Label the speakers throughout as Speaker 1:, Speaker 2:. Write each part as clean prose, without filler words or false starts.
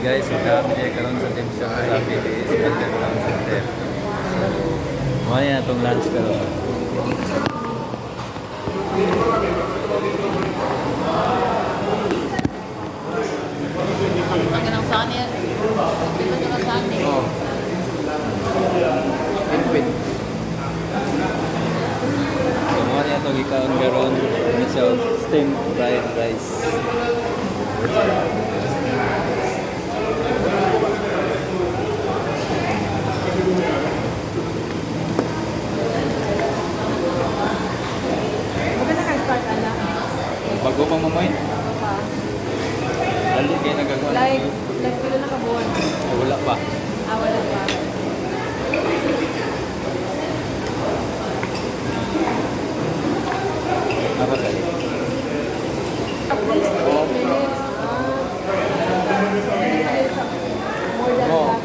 Speaker 1: Guys, so kami niya karon sa dim sum sa PDS Banda Town Center. So, mao na itong lunch karon.
Speaker 2: Ang ganang sani. Dito sa sani.
Speaker 3: Oh. Input.
Speaker 1: So, mao na itong ikaon karon. Ano siya, steamed fried rice.
Speaker 4: Maganda ka start, anak.
Speaker 1: Bago pa mamoy.
Speaker 4: Ako pa.
Speaker 1: Dali kayo nagagawa.
Speaker 4: Like, pila na kabuan?
Speaker 1: Wala pa.
Speaker 4: Ah, wala pa.
Speaker 1: Apa kali?
Speaker 4: At least 8 minutes. Ah. More than
Speaker 3: Oh.
Speaker 4: that.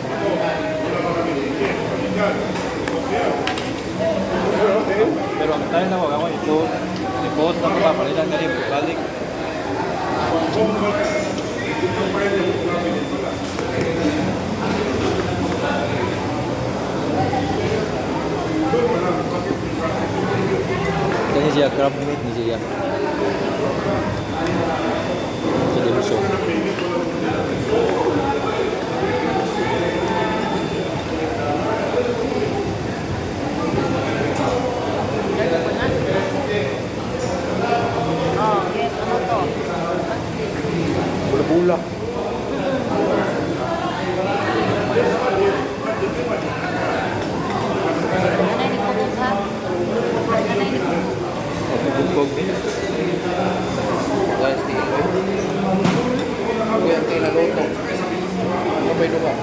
Speaker 1: Pero ang time na wag ako ito, i-post na ko pa, palitan ka rin, balik. Kani siya, crab meat ni siya. Sa dim sum.
Speaker 2: Oh, yes, ano to? What's this?
Speaker 3: Bula-bula.
Speaker 2: Anay ni Pugog ha? Anay ni Pugog.
Speaker 1: Bugkog din.
Speaker 3: Guys, di ito. Kuya, ang kayo naluto. Ano ba yung lugar?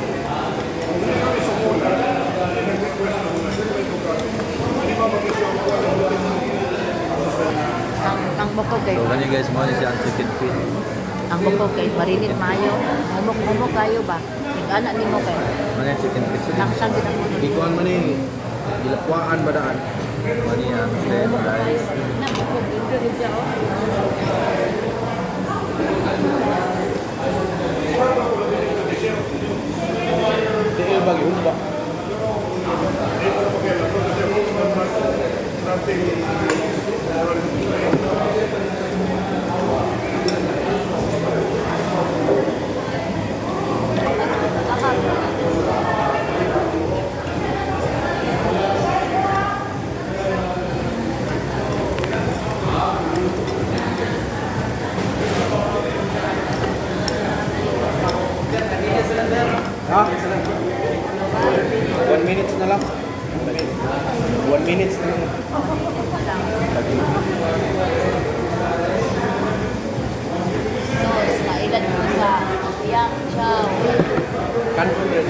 Speaker 2: Ang bukog kay
Speaker 1: So kani guys, mo ni siya ang chicken feet.
Speaker 2: ang bukog kay marinit maayo. Humok-humok kayo ba? Tig-ana nimo kay.
Speaker 1: Mo ni ang chicken feet sa dim
Speaker 2: Langsang
Speaker 1: sum.
Speaker 2: gid ang
Speaker 3: Ikuan man eh. Gilakwaan ba daan?
Speaker 1: Mo ni ang steamed rice.
Speaker 2: Na bukog dito rin siya oh.
Speaker 3: Di ba ba? Ha? 1 minute na lang. 1 minute na lang.
Speaker 2: Sauce na ilan ko sa yang chow.
Speaker 3: Kanto rin.